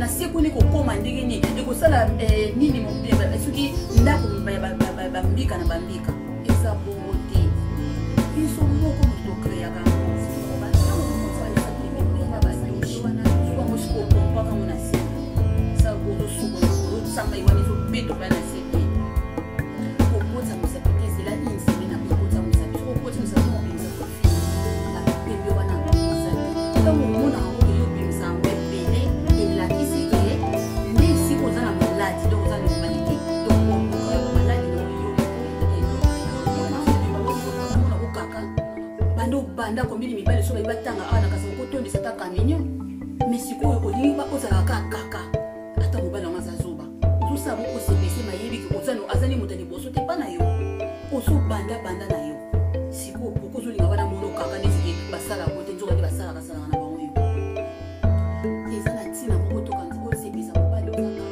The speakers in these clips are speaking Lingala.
Na se kuna ekokoma ndenge nini, ekosala eh, nini eh, soki ndako bambika na bambika eza bongo te. Biso moko moto tokreaka yango. Kokotisa mosapi te, ezela une semaine apres okotisa mosapi. Soki okotisi mosapi, obimisa pembe wana eza te. Ntango omona yango oyo obimisa yango ebele, elakisi ke nde esika oza na maladi, donc oza normali te. Donc okoka maladi na oyo okaka banda obanda kombini mibali so bayi batanga awa na kasi okotondisa ata kaminion. Mais sikoyo olingi ozalaka kaka ata mobali yango aza zoba, ozosala bokosepese mayebi ke oza azali moto ya liboso te mpa na yo, ozobanda banda na yo. Sikoyo poko ozolinga wana mono kaka neti ke basalaka te, nzoka nde basalaka salaka na bango. Yo eza na ntina moko tokanisa osepesa mobali oza kaka.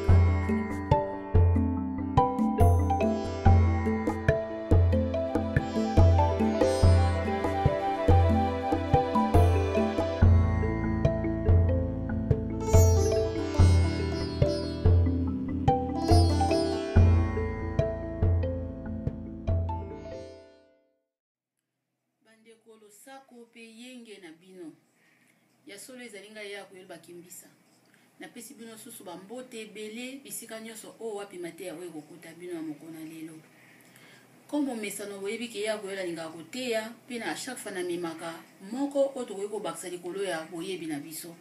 Bandeko, losako mpe yenge na bino. Ya solo ezali ngai ya koyeba kimbisa. Napesi bino susu bambote ebele bisika nyonso oyo wapi mateya oyo ekokuta bino ya mokolo na lelo. Comme momesano, boyebi ke ya koyela alingaka koteya mpe na chaque fois namemaka moko oyo tokoki kobakisa likolo ya boyebi na biso.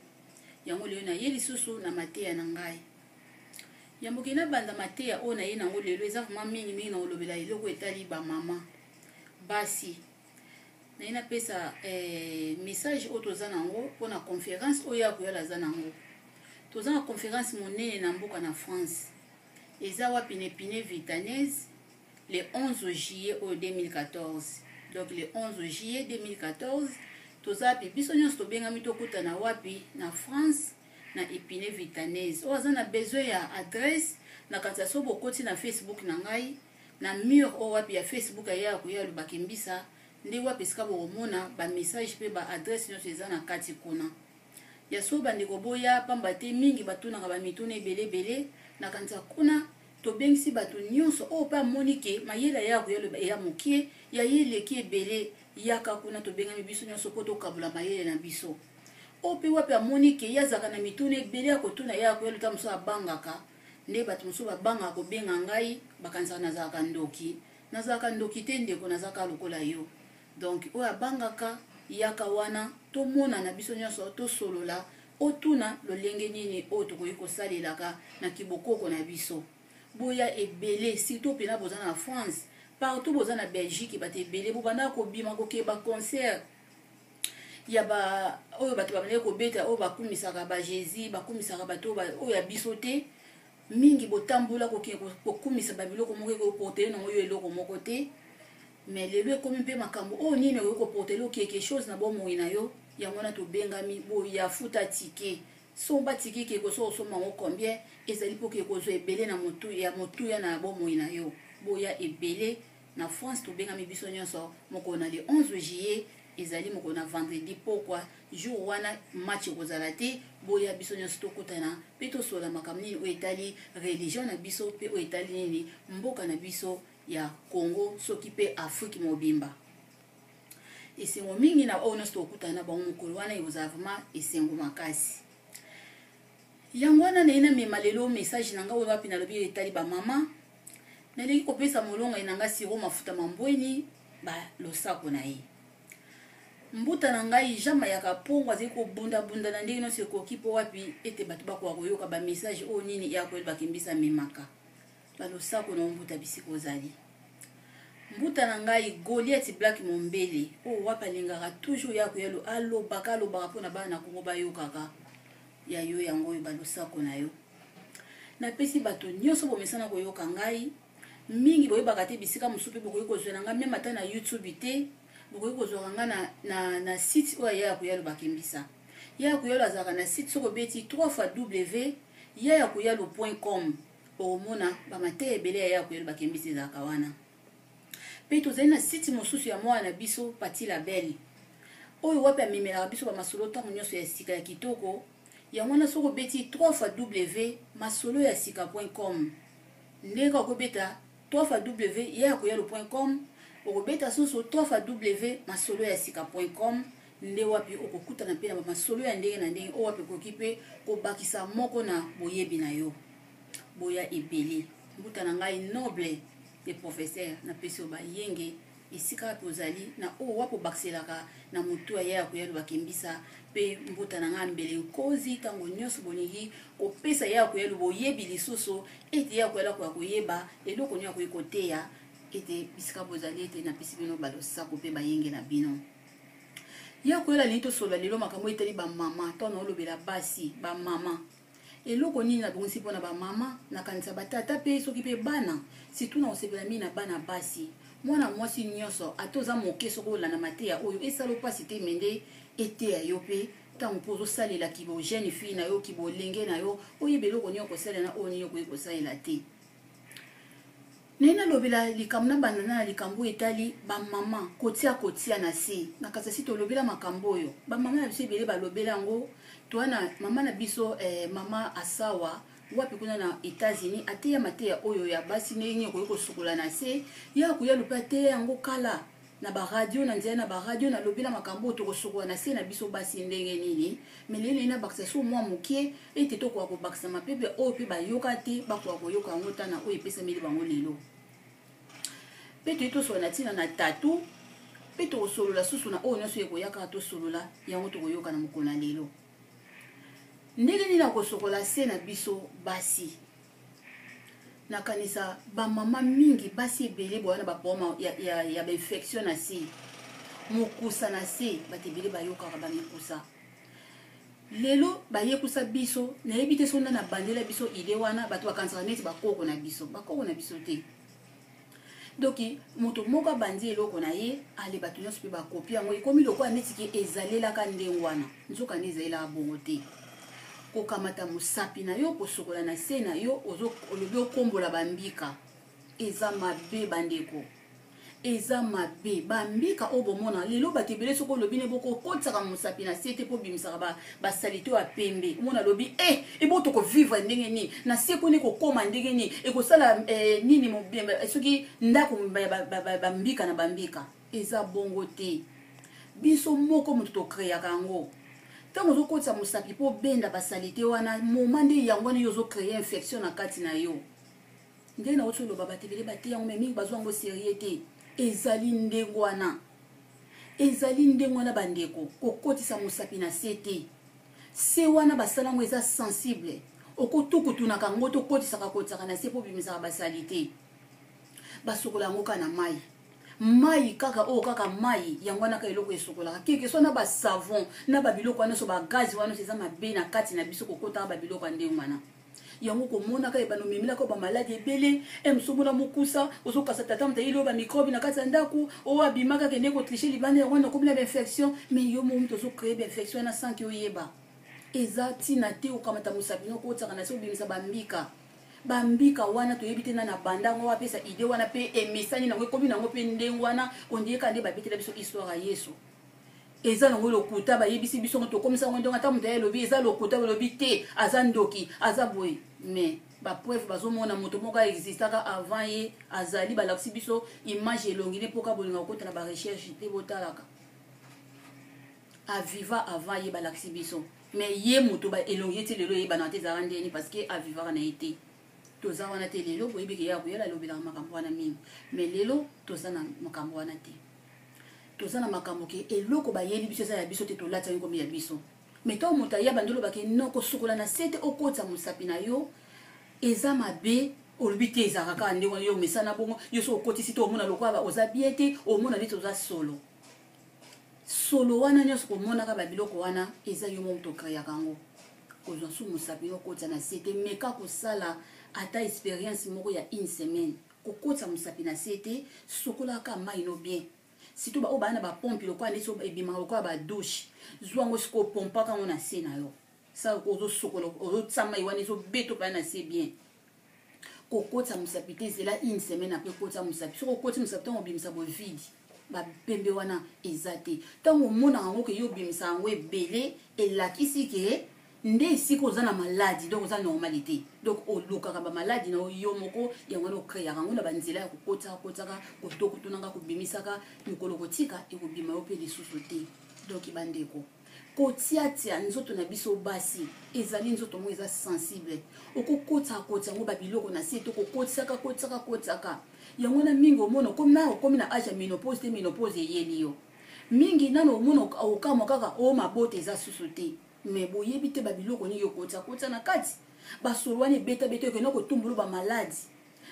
Yango lelo naye lisusu na mateya na ngai. Yambo ke nabanda mateya oyo naye nango lelo, eza vraiment mingi mingi na kolobela eloko etali bamama basi. Naye napesa message oyo toza nango mpona conférence oyo ya koyala aza nango. Toza na conférence monene na mboka na France, eza wapi? Na Epinay Vitanaise, le 11 juillet oyo 2014. Donc le 11 juillet 2014 toza wapi? Biso nyonso tobengami tokutana wapi? Na France, na Epinay Vitanaise. Oyo aza na besoin ya adresse, na kati ya so bokoti na Facebook na ngai, na mur oyo wapi ya Facebook ya koya alobaki mbisa, nde wapi esika bokomona bamessage mpe baadresse nyonso eza na kati kuna. Ya so bandeko, boya, pamba te mingi batunaka bamituna ebele ebele. Nakanisa kuna tobengisi bato nyonso oyo mpe amoni ke mayele ya koya eya mokie, ya ye eleki ebele, yaka kuna. Tobengami biso nyonso mpo tokabola mayele na biso. Oyo mpe wapi amoni ke ye azalaka na mituna ebele ya kotuna ya koya lota mosusu, abangaka nde bato mosusu babangaka kobenga ngai, bakanisaka nazalaka ndoki. Nazalaka ndoki te ndeko, nazalaka lokola yo. Donc oyo abangaka, yaka wana tomonana biso nyonso, tosolola, otuna lolenge nini oyo tokoki kosalelaka na kibokoko na biso. Boya ebele, surtout mpena boza na France, partout boza na Belgique, bato ebele bobandaka kobima kokeba concert ya ba oyo bato babandaki kobeta, oyo bakumisaka ba Jésus, bakumisaka bato oyo ya biso te mingi. Botambola kokende kokumisa babiloko moko ekoportele nango yo eloko moko te. Mais lelo ekomi mpe makambo oyo nini okoki koportele yo quelque chose na bomoi na yo. Yango wana tobengami, boya, futa ticket, somba ticket, ke koso osomba yango combien ezali mpo ke kozwa ebele na motu ya motuya na bomoi na yo. Boya ebele na France, tobengami biso nyonso mokolo na le 11 juillet, ezali mokolo na vendredi pokwa. Jour wana match ekozala te. Boya biso nyonso tokutana mpe tosola makambo nini oyo etali religion na biso mpe oyo etali nini mboka na biso ya Congo, soki mpe Afrique mobimba. Esengo mingi na oyo nyonso tokutana na bango mokolo wana, ekozala vraiment esengo makasi. Yango wana naye namema lelo message na ngai oyo wapi nalobi etali bamama. Nalingi kopesa molongai na ngai Siro Mafuta Mambweni balosako na ye. Mbuta na ngai Jean Mayaka Pongo azali kobundabunda na ndenge nyonso ekoki mpo wapi ete bato bakoka koyoka bamessage oyo nini ya koyeba kimbisa amemaka. Balosako na mbuta bisika ozali. Mbuta na ngai Goliath Black Mombele, oyo wapi alingaka toujours ya koyalo, alobaka alobaka mpona bana na Kongo bayokaka ya yo. Yango oyo balosako na yo napesi bato nyonso bomesana koyoka ngai mingi. Boyebaka te bisika mosusu mpe bokoki kozwela ngai, meme ata na YouTube te, bokoki kozwaka ngai na site oyo ya koyalo bakembisa. Ya koyalo azalaka na site, soki obeti 3 fois w ya koyalo.com, okomona bamateya ebele ya koyalo bakembisa ezalaka wana. Mpe tozali na site mosusu ya mwana na biso Pati Label, oyo wapi amemelaka biso bamasolo ntango nyonso ya sika ya kitoko. Yango wana soki obeti 3 fois w masolo ya sika point com, ndenge okobeta 3 fois w ya koyalo point com, okobeta susu 3 fois w masolo ya sika point com, nde wapi okokutana mpe na masolo ya ndenge na ndenge oyo wapi okoki mpe kobakisa moko na boyebi na yo. Boya ebele. Mbuta na ngai noble de professeur, napesi yo bayenge esika wapi ozali na oyo wapi obakiselaka na motu ya ya koya lobakembisa mpe mbuta na ngai mbele nkozi. Ntango nyonso bolingi kopesa ya koya boyebi lisusu ete ya koya koya koyeba eloko nini akoki koteya ete bisika bozali, ete napesi bino balosako mpe bayenge na bino. Ya koyela lingi tosolola lelo makambo etali bamama. Ntango naolobela basi, bamama, eloko nini nabongisi mpona bamama, nakanisa batata mpe soki mpe bana, surtout na kosepela mingi na bana basi. Mwana mwasi nyonso, ata oza moke, soki olanda mateya oyo esala mpasi te, me nde eteya yo mpe ntango mpo ozosalela kibo jeune fille na yo, kibolenge na yo, oyeba eloko nini okosalela na oyo nini okoki kosalela te. Naye nalobela likambo na banda na likambo etali bamama kotia kotia na se. Na kasi si tolobela makambo oyo bamama na biso ebele balobela yango. Toa na mama na biso mama Asawa wapi kuna na États-Unis, ateya mateya oyo ya basi ndenge nini okoki kosukola na se. Ya koya lupe ateya yango kala na baradio, na nzela na baradio, nalobela makambo oyo tokosukola na se na biso basi ndenge nini. Me lelo naye nabakisa so mwa moke ete tokoka kobakisa mapepe oyo mpe bayoka te, bakoka koyoka yango tana oyo epesameli bango lelo. Mpe toye tosolola na ntina na tatu, mpe tokosolola susu na oyo nyonso ekoya kaka tosolola yango, tokoyoka na mokolo na lelo ndenge nini akosokola se na biso basi. Nakanisa bamama mingi, basi ebele boya na baproblème ya bainfection na se, mokusa na se. Bato ebele bayokaka bamikusa lelo bayekusa biso, nayebi te soki nani abandela biso ide wana. Bato bakanisaka neti bakoko na biso, bakoko na biso te. Donc moto moko abandi eloko na ye, ale bato nyonso mpe bakopi yango, ekomi lokola neti ke ezalelaka ndenge wana, nzoka nde ezalelaka bongo te. Kokamata mosapi na yo kosokola na se na yo, olobi okombola bambika, eza mabe bandeko, eza mabe. Bambika oyo bomona lelo bato ebele, soki olobi ne bokokotisaka mosapi na se te mpo obimisaka basalite oyo ya pembe, omona alobi e ebo tokovivre ndenge nini na se kuna, ekokóma ndenge nini, ekosala nini soki ndako bambika na bambika. Eza bongo te. Biso moko moto tokreaka yango. Ntango ozokotisa mosapi mpo obenda basalite wana, moma nde yango wana yo ozocreye infection na kati na yo. Ndenge nauti oloba, bato ebele bateya yango, me mingi bazwa yango sérieux te. Ezali ndenge wana, ezali ndenge wana bandeko. Kokotisa mosapi na se te. Se wana basala yango eza sensible, okotukutunaka yango, tokotisaka kotisaka na se mpo obimisaka basalite. Basokola yango kaka na mai, mai kaka oyo, kaka mai yango wana kaka eloko esokolaka keke so na basavon na babiloko wana nyonso, bagazi wana nyonso eza mabe na kati na biso. Kokotaka babiloko ya ndenge wana, yango komonaka ebanda omemelaka bamaladi ebele. Moso omona mokusa, ozokasa tata moto ayeli oyo bamicrobe na kati ya ndako oyo abimaka, kende kotriche libanda, yango wana okomi na bainfection. Mais yo moko moto ozocreye bainfection wana sans que oyeba. Eza ntina te okamata mosapi no okotiaka na se, obimisa bambika. Bambika wana toyebi te nani abanda yango, apesa ide wana mpe emesani nango, ekomi nango mpe ndenge wana. Ondiyeka nde babetela biso histoire ya Yesu, eza nango lokuta. Bayebisi biso ngo, tokomisa yango ndenge ata moto aye alobi eza lokuta, olobi te aza ndoki, aza boye. Mais bapreuve bazomona moto moko aexistaka avant ye azali, balakisi biso image elongi ne mpoka bolinga kokota na barecherche te, botalaka aviva avant ye, balakisi biso. Mais ye moto elongi ye ti lelo eyebanaka te ezalaka ndeni, parce que avivaka na ye te. Toza wana te lelo. Boyebi ke ya koyala alobelaka makambo wana mingi, mais lelo toza na makambo wana te. Toza na makambo ke eloko bayeli biso eza ya biso te, tolati yango komi ya biso. Mais ntango moto aya bandi olobaki no kosukola na se te, okotisa mosapi na yo eza mabe, olobi te ezalaka kaka ndenge wana, yo omesana bongo. Yo so okotisi te, omona lokola oza bien te, omona neti oza solo solo wana nyonso. Komonaka babiloko wana eza yo moko tokreaka yango. Kozwa su mosapi no okotisa na se te, meka kosala ata expérience moko ya une semaine, kokotisa mosapi na se te. Sokolaka mai no bien, surtout baoyo baa na bapompe lokola neti ebimaka lokola badouche, zwa yango sikoyo, opompaka yango na se na yo, sa ozosokola, ozotia mai wana ezobeta opaya na se bien. Kokotisa mosapi te, ezela une semaine après kotisa mosapi. Soki okoti mosapi, ntango obimisa bovide bapembe wana eza te. Ntango omonaka yango ke yo obimisa yango ebele, elakisi ke Nde esika oza na maladi, donc oza normal te. Donc olukaka ba maladi na yo moko, yango wana ocreaka yango na banzela ya kokotisaka kotisaka, kotokotunaka, kobimisaka, mokolo kotika ekobima yo mpe lisusu te. Donc bandeko, kotiatia nzoto na biso basi ezali nzoto moko eza sensible. Okokotisaka kotia yango babiloko na se to kokotisaka kotisaka kotisaka yango wana mingi omona okomi na okomi na age ya menopause te, menopause eyeli yo mingi nano omona okamwa kaka o mabota eza susu te. Mais boyebi te babiloko nini okotia kotia na kati, basolo wana ebetabeta ekenda kotumbolo bamaladi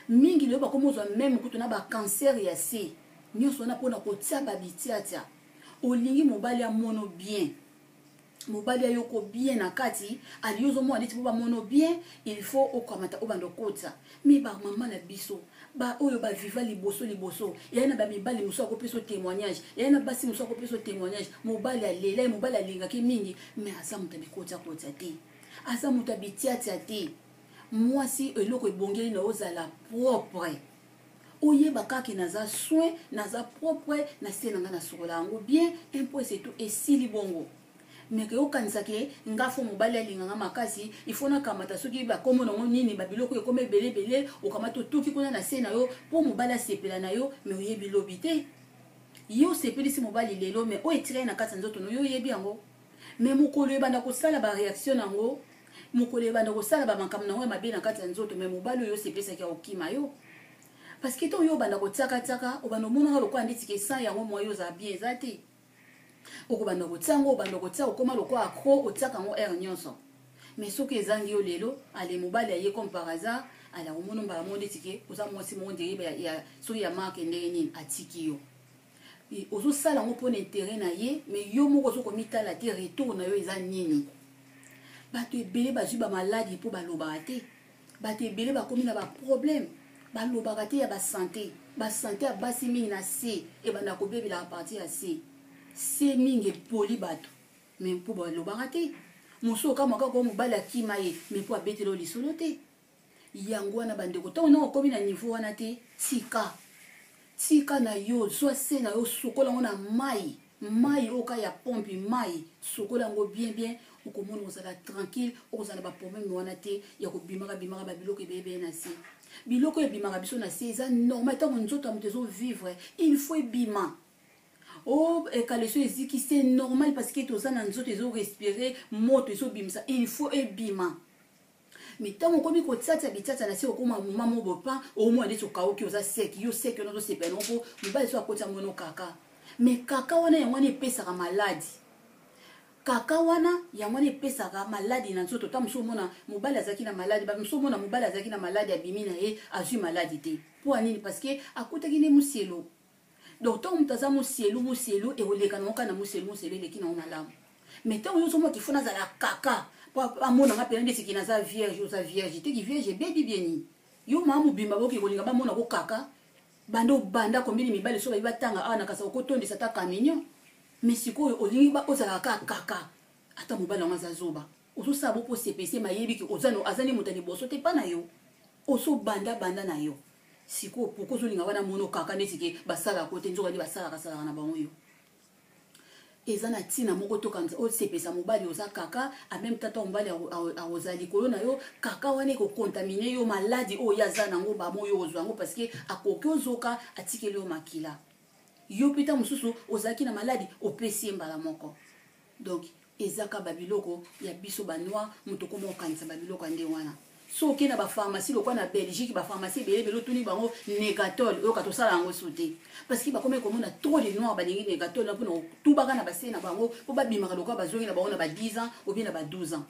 mingi. Lelo bakomi ozwa meme kutu na bacancer ya se nyonso wana mpona kotia babitiatia. Olingi mobali amono bien, mobali ayoko bien na kati, ali ozomona neti mpo bamono bien, il faut okamata obanda okotisa. Me bamama na biso ba oyo baviva liboso liboso, yai na bamibali mosusu akopesa témoignage, yai na basi mosusu akopesa témoignage. Mobali alela ye, mobali alingaki mingi, me aza moto abikotiakotia te, aza moto abitiatia te. Mwasi eloko ebongeli na ozala propre, oyeba kaka naza soin, naza propre na se na ngai, nasukola yango bien, un point c'est tout, esili bongo. Me ke okanisa ke nga fo mobali alinganga makasi, il faut nakamata soki bakombo nango nini, babiloko ekoma ebele ebele, okamata otuki kuna na se na yo mpo mobali asepela na yo. Me oyebi lobi te, yo osepelisi mobali lelo, me oyo etikali na kati ya nzoto no yo oyebi yango. Me mokolo ebanda kosala bareaction nango, mokolo ebanda kosala bamakambo nango ya mabe na kati ya nzoto, me mobali oyo osepesaki akokima yo. Parce que ntango yo obanda kotiakatiaka, obanda omonaka lokola ndeti ke san yango mwa yo ozala bien eza te. Okobanda kotia yango, obanda kotia, okoma lokola accro, otiaka yango heure nyonso. Mais soki ezangi yo lelo, ale mobali aye comme par hasard, ale akomona mbala moko ndeti ke oza mwasi moko ndenge ya soki ya marke ndenge nini, atiki yo. Ozosala yango mpona intérêt na ye, mais yo moko ozokomitala te retour na yo eza nini. Bato ebele bazwi bamaladi mpo balobaka te. Bato ebele bakomi na baproblème balobaka te ya basante. Basante ya basi mingi na se ebanda kobebelaka partir ya se se mingi epoli bato, me mpo balobaka te. Mosusu okamwa kaka oyo mobali akima ye, me mpo abeteli oyo lisolo te. Yango wana bandeko, ntango ntango okomi na niveau wana te, tika tika na yo, zwa se na yo, sukola yango na mai, mai oyo ka ya pompe, mai, sukola yango bien bien, okomona ozala tranquille, okozala na baproblème wana te ya kobimaka bimaka babiloko ebeyebeye na se. Biloko oyo ebimaka biso na se eza normal. Ntango nzoto ya moto ezovivre, il faut ebima. O ekaleso eziki, c'est normal, parce que toza na nzoto ezorespire, moto ezobimisa, il faut ebima. Mais ntango okomi kotiatia bitiatia na se, okoma moma mo bopa, omona neti okauki, oza sec, yo sec wana ozosepela nango mpo mobali so akotisa mono kaka. Mais kaka wana, yango wana epesaka maladi. Kaka wana, yango wana epesaka maladi na nzoto. Ta mosusu omona mobali azalaki na maladi, mosusu omona mobali azalaki na maladi, abimi na ye, azwi maladi te. Mpo ya nini? Parce que akutaki nde mosielo. Donc ntango moto aza mosielu mosielu, ekoleka nango kaka na mosielu mosielu, eleki nango malamu. Mais ntango yo ozomona kifo nazala kaka mpo amonanga mpena nde siki naza vierge, oza vierge te, ki vierge ebebi bieni yo maa mobimba boke kolinga bamona ko kaka. Banda obanda kombini mibali so bayi batanga awa na kasa, okotondisa ata camion. Mais sikoyo olingi ozalaka kaka kaka, ata mobali yango aza zoba, ozosala bo mpo sepese mayebi ke aza nde moto ya liboso te mpa na yo, osobanda banda na yo. Sikoyo poko ozolinga wana mono kaka neti ke basalaka te, nzoka nde basalaka salaka na bango. Yo eza na ntina moko tokanisa osepesa mobali, oza kaka en même tata mobali akozala likolo na yo. Kaka wana ekocontaminer yo maladi oyo ye aza nango, bamo oyo ozwa yango, parce que akoki ozoka atikeli yo makila. Yo mpe ta mosusu ozalaki na maladi, opesi ye mbala moko. Donc eza ka babiloko ya biso banoir, moto okoma okanisa babiloko ya nde wana. So okei na bapharmacie lokwa na Belgique, bapharmacie ebele ebele, otuni bango Négatol, oyoka tosala yango so te, parce que bakomi komona trop de noir balingi Négatol na mpona kotubaka na base na bango mpo babimaka lokola bazongi na bango na ba 10 ans ou bien na ba 12 ans.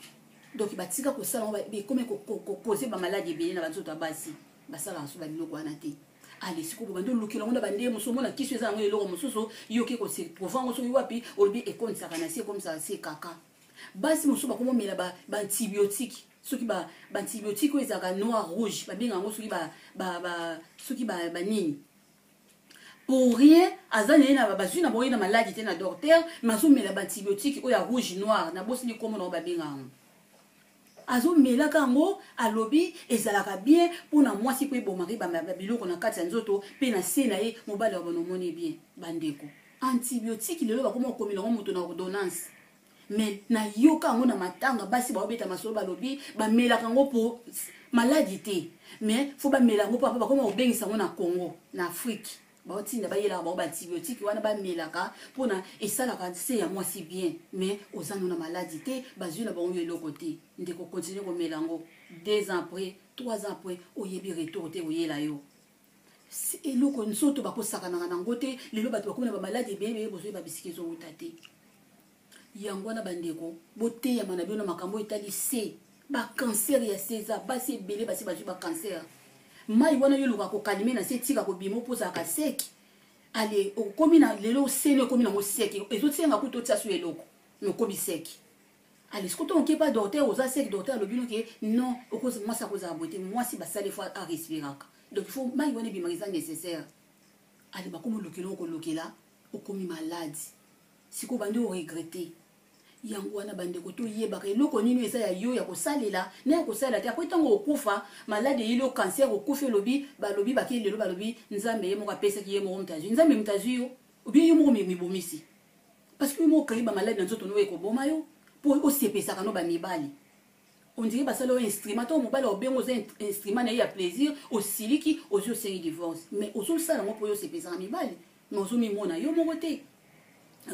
Donc batika kosala yango, ekomi kocauser bamaladi ebele na banzoto ya basi. Basalaka so babiloko wana te. Ale sikoyo bobandi olukela yango na bandenge mosusu, omona kisi eza yango eloko mosusu, yoki kose trouver yango soki wapi, olobi ekomisaka na se, ekomisaka se kaka. Basi mosusu bakomomela baantibiotique, soki baantibiotique oyo ezalaka noir rouge, babenga yango soki soki banini. Pour rien, aza na ye na bazwi na bango ye na maladi te na docteur, mais azomela baantibiotique oyo ya rouge noir, nabosini kombo nango babenga yango. Azomelaka yango, alobi ezalaka bien mpona mwasi mpo ebomaki biloko na kati ya nzoto mpe na se na ye mobali ya bono. Omoni bien bandeko, antibiotique lelo bakoma kokomela yango moto na ordonnance. Mais nayoka yango na matanga, basi baobeta masolo, balobi bamelaka yango po maladi te, mais fo bamela yango mpo apa bakoma kobengisa yango na Congo, na Afrique, baotinda bayelaka bango baantibiotique wana bamelaka mpona esalaka se ya mwasi bien. Mais oza no na maladi te, bazwi na bango yo eloko te. Ndeko, continue komela yango 2 ans après, 3 ans après, oyebi retour te, oyela yo eloko. Nzoto bakosakanaka nango te. Lelo bato bakomi na bamaladi ebele ebele, bozoyeba bisika ezowuta te. Yango wana, bandeko, boteyama na bino makambo etali se bacancer ya se. Eza basi ebele basi bazwi bacancer. Mai wana yo oluka kokalime na se, tika kobima mpo ozalaka sec. Ale okomi na lelo seno ekomi nango sec, ezosenga kuta otia so eloko, me okomi sec. Ale soki otomoki epa docteur, oza sec, docteur alobi noke non, mwasi akozala boye te. Mwasi basali fo arespiraka, donc il faut mai wana ebimaka, eza nécessaire. Ale bakomi olukela, okolukela, okomi malade. Sikoyo bandi oregretter. Yango wana, bandeko, toyebaka eloko nini eza ya yo ya kosalela na ya kosalela te. Après, ntango okufa, maladi eyeli yo, cancer, okufi, olobi balobi bake lelo, balobi Nzambe ye moko apesaki, ye moko moto azwi. Nzambe moto azwi yo, obie yo moko mibomisi, parce que yo moko okayi bamaladi na nzoto no ekoboma yo mpo osepesaka no bamibali. On dirait basala oyo instrument to mobali obengo oza instrument na ye ya plaisir. Osiliki, ozwi, osengi divorce, mais ozosala yango mpo yo osepesaka mibali, mais ozomimona yo moko te.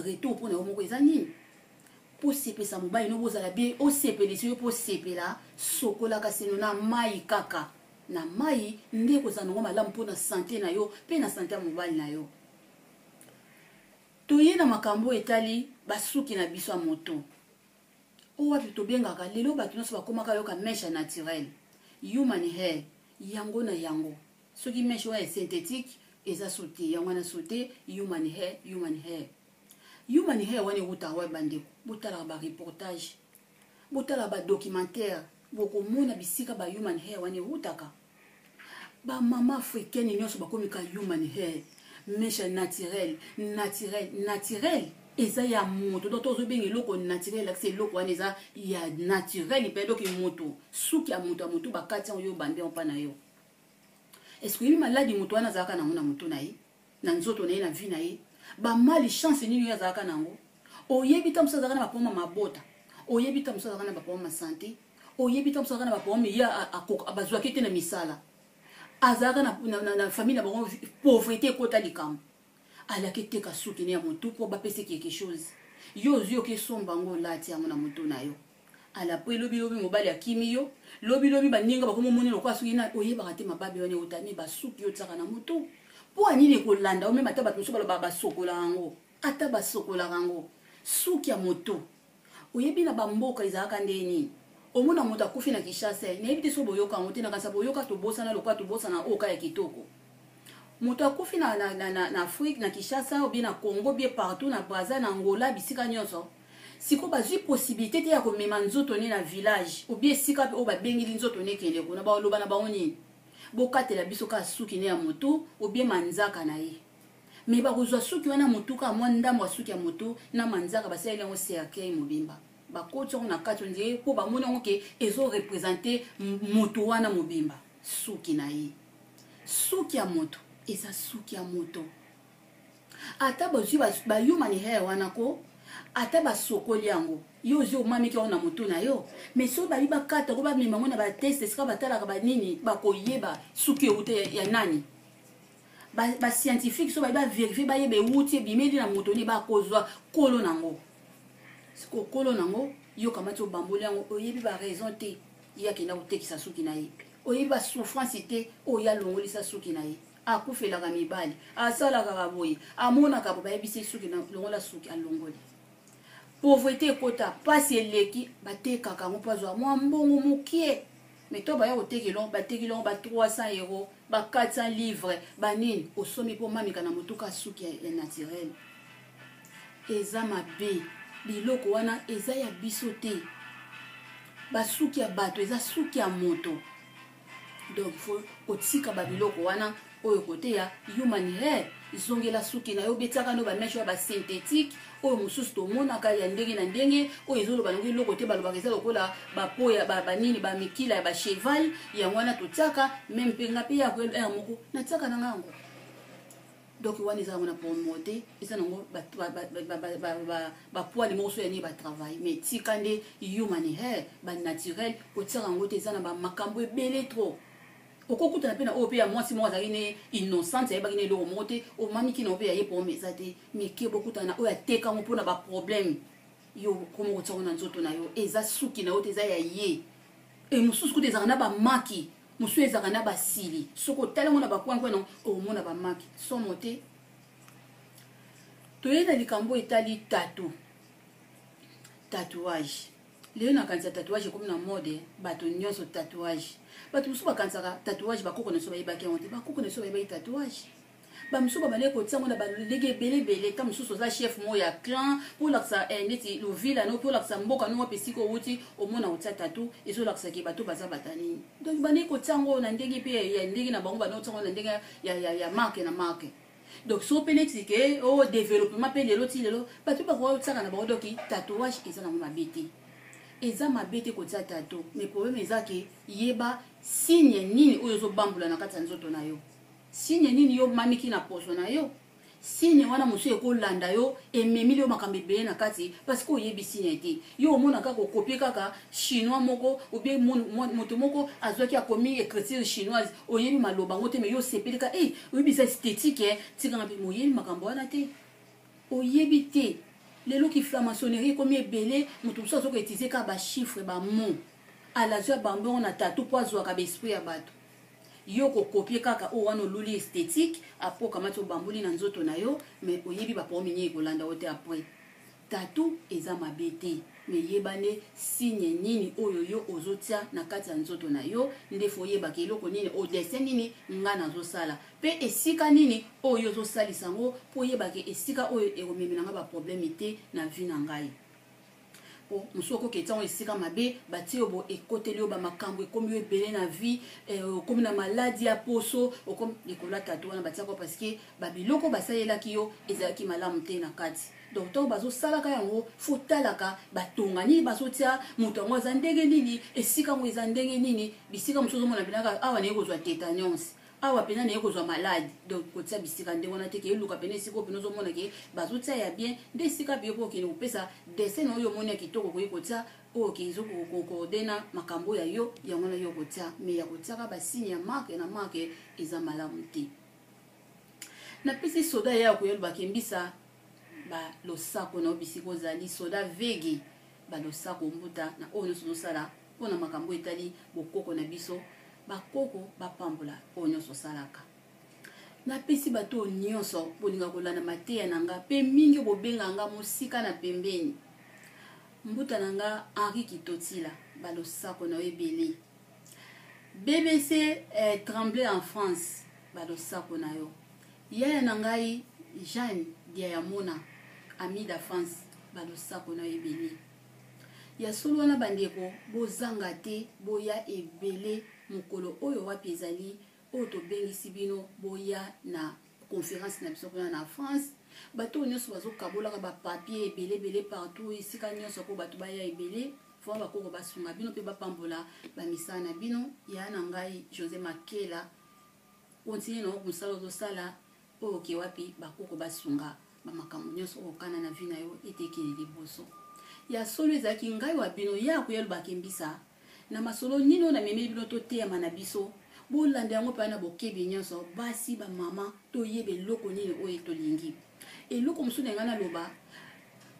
Retour mpo na yo moko eza nini? Mpo osepesa mobali no, bozala bien, osepelisi yo mpo osepela. Sokolaka seno na mai, kaka na mai nde kozala nango malamu mpo na sante na yo mpe na sante ya mobali na yo. Toye na makambo etali basuki na biso ya moto, oyo wapi tobengaka lelo bato nyonso bakomaka yoka mèche naturel, human hair. Yango na yango, soki mèche wana ya synthétique eza so te, yango wana so te. Human hair, human hair, human hair wana ewutaka wapi? Bandeko, botalaka bareportage, botalaka badocumentaire, bokomona bisika ba human hair wana ewutaka. Bamama africaine nyonso bakomi ka human hair, mèche naturel, naturel, naturel eza ya moto. Donc tozobenga eloko naturel, elakisa eloko wana eza ya naturel mpe donc moto, suki ya moto ya motu, bakati yango, yo obambi yango mpa na yo. Est-ce oyebi maladi moto wana azalaka nango na motu na ye, na nzoto na ye, na vie na ye? Bamalchance nini oyo azalaka nango? Oyebi ta mosu azalaka na baproblème mabota, oyebi ta mosu azalaka na baproblème ya santé, oyebi ta mosu azalaka na baproblème ye bazwaki te na misala, azalaka na famille na bango pauvreté ekota likambo, alaki eteka suki ne ya motu mpo bapesa quelque chose. Yo ozwi, oke esomba yango, olati yango na motu na yo. Ala po elobi lobi mobali akimi yo, lobilobi baninga bakomomoni lokola soki na oyebaka te mababe wana eutani. Basuki yo otiaka na motu mpo anini ekolanda yo? Meme ata bato mosusu balobaka basokolaka yango, ata basokolaka yango, suki ya motu. Oyebi na bamboka ezalaka nde nini? Omona moto akufi na Kinshasa, nayebi te so boyoka yango te, nakanisa boyoka, tobosana lokola tobosana oyo ka ya kitoko. Moto akufi na Afrique, na Kinshasa ou bien na Congo, bien partout, na Braza, na Angola, bisika nyonso. Sikoyo bazwi possibilité te ya komema nzoto ne na village ou bien esika oyo babengeli nzoto ne ekende kuna. Baloba na bango nini? Bokatela biso kaka suki ne ya motu ou bien manzaka na ye. Me bakozwa suki wana motu, kaka mwa ndambo ya suki ya motu na manzaka, basaleli yango cercueil mobimba, bakoti yango na kati, on dirait mpo bamoni yango ke ezoreprésenter motu wana mobimba, suki na ye. Suki ya moto eza suki ya moto. Ata bazwi bahuman hair wana ko, ata basokoli yango, yo ozwi, omamiki yango na motu na yo, mais soki bayi bakata ko, bamema yango na batest esika batalaka banini, bakoyeba suki euta ya nani. Bascientifique so bayi bavérifier, bayeba ewuti, ebimeli na moto nini, bakozwa kolo nango. Siko kolo nango, yo kamati, obamboli yango, oyebi baraison te ye akenda kotekisa suki na ye, oyebi basouffrance te oyo alongolisa suki na ye, akufelaka mibali, asalaka boye, amonaka bo bayebisi suki longola, suki alongoli, pauvreté ekota, mpasi eleki, batekaka yango mpo azwa mwa mbongo mokie. Mais to baya kotekela, batekeli yango ba 300 euro, ba 400 livre, banini. Osomi mpo mamika na motuka suki ya naturel. Eza mabe. Biloko wana eza ya biso te. Basuki ya bato eza suki ya moto. Donc faut kotika babiloko wana oyo kote ya human hair. Zongela suki na yo, betiaka no bamèche oyo basynthétique oyo mosusu tomonaka ya ndenge na ndenge, oyo ezoloba nango eloko te. Balobaka eza lokola bapo ya banini, bamikila ya bacheval. Yango wana totiaka. Meme mpe nga mpe ya heure moko natiaka na nga yango. Donc wana eza yango na promo te, eza nango bapoile moko so ya nini batravaille. Mais tika nde human hair banaturel, kotiaka yango te, eza na bamakambo ebele trop. Okokutana mpe na oyo mpe ya mwasi moko azalaki ne innocente, ayebaki ne eloko moko te, omamiki na yo mpe ya ye problème eza te. Mais ke bokutana na oyo ateka yango mpona baproblème, yo koma kotiango na nzoto na yo, eza suki na yo te, eza ya ye. E mosusu kuta ezalaka na bamaki, mosusu ezalaka na basili, soki otali yango na bacoin coin okomona bamaki somo te. Toye na likambo etali tattoo, tatouage. Lelo nakanisa tatouage ekomi na mode, bato nyonso tatouage. Bato mosusu bakanisaka tatouage bakoko na biso bayebaki yango te. Bakoko na biso bayebaki tatouage, bamosusu babandaki kotia yango na balolenge ebele ebele. Ta mosusu oza chef moko ya clan, mpo olakisa neti lovila no, mpo olakisa mboka no wapi esika owuti, omona kotia tattoo ezolakisaki bato baza bata nini. Donc bandaki kotia yango na ndenge mpe ya ndenge na bango, bandaki kotia yango na ndenge ya marque na marque. Donc so mpe neti ke o développement mpe lelo ti lelo bato bakoka kotiaka na bango. Donc tatouage eza nango mabe te, eza mabe te kotia tattoo, mais problème eza ke yeba signe nini oyo ozobambula na kati ya nzoto na yo, signe nini yo mamiki na poso na yo. Signe wana mosusu ekolanda yo, ememili yo makambo ebele na kati, parce que oyebi signe te. Yo omona kaka okopie kaka chinois moko ou bien moto moko azwaki akomi écriture chinoise, oyebi maloba yango te, mais yo osepeli ka e oyebi eza esthétique, tikanga mpe moyebi makambo wana te, oyebi te. Lelo ki franc-maçonnerie ekomi ebele, moto mosusu azoka utiliser kaka bachiffre, bamot, alazwi abambongo na tattoo mpo azwaka baesprit ya bato. Yo kokopie kaka oyo wana oluli esthétique, après okamati obambuli na nzoto na yo, mais oyebi baproblème nini ekolanda yo te après. Tattoo eza mabe te, mais yeba nde signe nini oyo yo ozotia na kati ya nzoto na yo. Nde faut oyebaka eloko nini, odessin nini nga nazosala, mpe esika nini oyo ozosalisa yango, mpo oyebaka esika oyo ekomemela nga baproblème te na vie na ngai. Po mosusu okoki etiango esika mabe, batie yo bo ekoteli yo bamakambo, ekomi yo ebele na vie, okomi na maladi ya poso, okomi likolo ya tattoo wana batiako, parce que babiloko basalelaki yo ezalaki malamu te na kati. Donc ntango bazosalaka yango, faut talaka batonga nini bazotia, moto yango aza ndenge nini, esika yango eza ndenge nini. Bisika mosusu ozomona mpenaka awa naye kozwa tétanos, awa mpena naye kozwa malade. Donc kotia bisika ndenge wana te, ke eluka pene esika oyo pene ozomona ke bazotia ya bien, nde esika biyo mpo okende kopesa dessin na oyo omoni ya kitoko, okoki kotia oyo ke ezokoconcorde na makambo ya yo, yango na yo kotia. Mais ya kotiaka basigne ya marque na marque eza malamu te. Napesi soda ya koyelobaka mbisa balosako na yo bisika ozali, soda vege, balosako mbuta na oyo nyonso ozosala mpona makambo etali bokoko na biso. Bakoko bapambola oyo nyonso osalaka. Napesi bato oyo nyonso bolinga kolanda mateya na nga, mpe mingi bobenga nga mosika na pembeni, mbuta na nga Henri Kitotila, balosako na yo ebele. BBC Tremblay en France, balosako na yo. Yaya na ngai Jeanne Diayamona, amida France, balosako na yo ebele. Ya solo wana bandeko, bozanga te, boya ebele mokolo oyo wapi ezali oyo tobengisi bino, boya na conférence na biso kuna na France. Bato oyo nyonso bazokabolaka bapapier ebele ebele partout, esika nyonso mpo bato baya ebele. Fo bakoko basunga bino mpe bapambola bamisala na bino. Ya na ngai José Makela, continue na mosala ozosala oyo oke wapi, bakoko basunga bamakambo nyonso oyo okana na vie na yo ete ekende liboso. Ya solo ezalaki ngai wa bino ya koyalobaka mbisa na masolo nini oyo namemeli bino. Toteyama na biso, bolanda yango mpe na bokebi nyonso. Basi, bamama, toyeba eloko nini oyo tolingi. Eloko mosusu na ngai naloba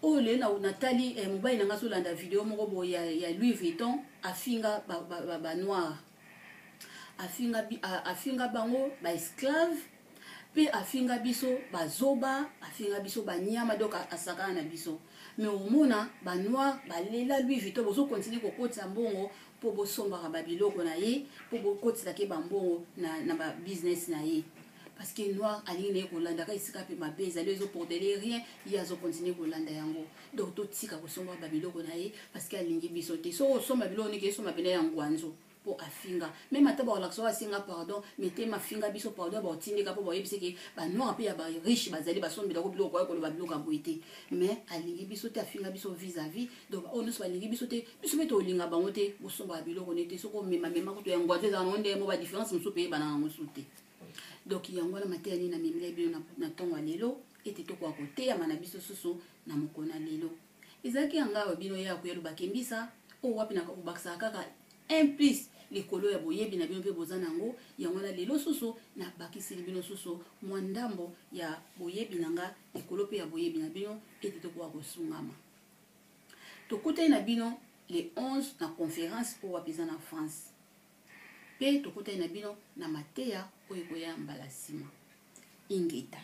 oyo lelo natali mobali na ngai azolanda video moko boye ya Louis Vuitton, afinga banoir, afinga bango baesclave, mpe afinga biso bazoba, afinga biso banyama. Donc asakana na biso, mais omona banoir balela Louis Vuitton, bozokontinue kokotisa mbongo mpo bosombaka babiloko na ye, mpo bokotisaka ye bambongo na babusiness na ye, parce que noir alingi na ye kolandaka esika mpe mabe ezali, ezoportele rien, ye azokontinue kolanda yango. Donc totika kosomba babiloko na ye, parce que alingi biso te. Soki osomba biloko niki, esomba pene ya ngwanzo mpo afinga. Même ata bakolakisa oyo asenga pardon, mais te, mafinga biso pardon, baotindika mpo bayebisi ke banoir mpe ya bariche bazali basombelako biloko, koya koloba biloko ya boye te. Mais alingi biso te, afinga biso vis-à-vis. Donc oyo nyonso balingi biso te, biso mpe tolinga bango te. Bosombaka biloko ne te. Soki omemamema kutu ya ngwanzo, ezala nango ndenge mo, badifférence mosusu mpe eyebana yango su te. Donc yango wana mateya nini namemela bino na ntongo ya lelo, ete tokoka koteyama na biso susu na mokolo na lelo. Ezalaki ya ngai bino ya koya bakembisa oyo wapi na kobakisaka kaka un plus likolo ya boyebi na bino mpe boza na yango. Yango wana lelo susu nabakiseli bino susu mwa ndambo ya boyebi na nga likolo mpe ya boyebi na bino, ete tokoka kosungama. Tokutani na bino le 11 na conférence oyo wapi eza na France, mpe tokutani na bino na mateya oyo ekoya mbala nsima. Ingeta.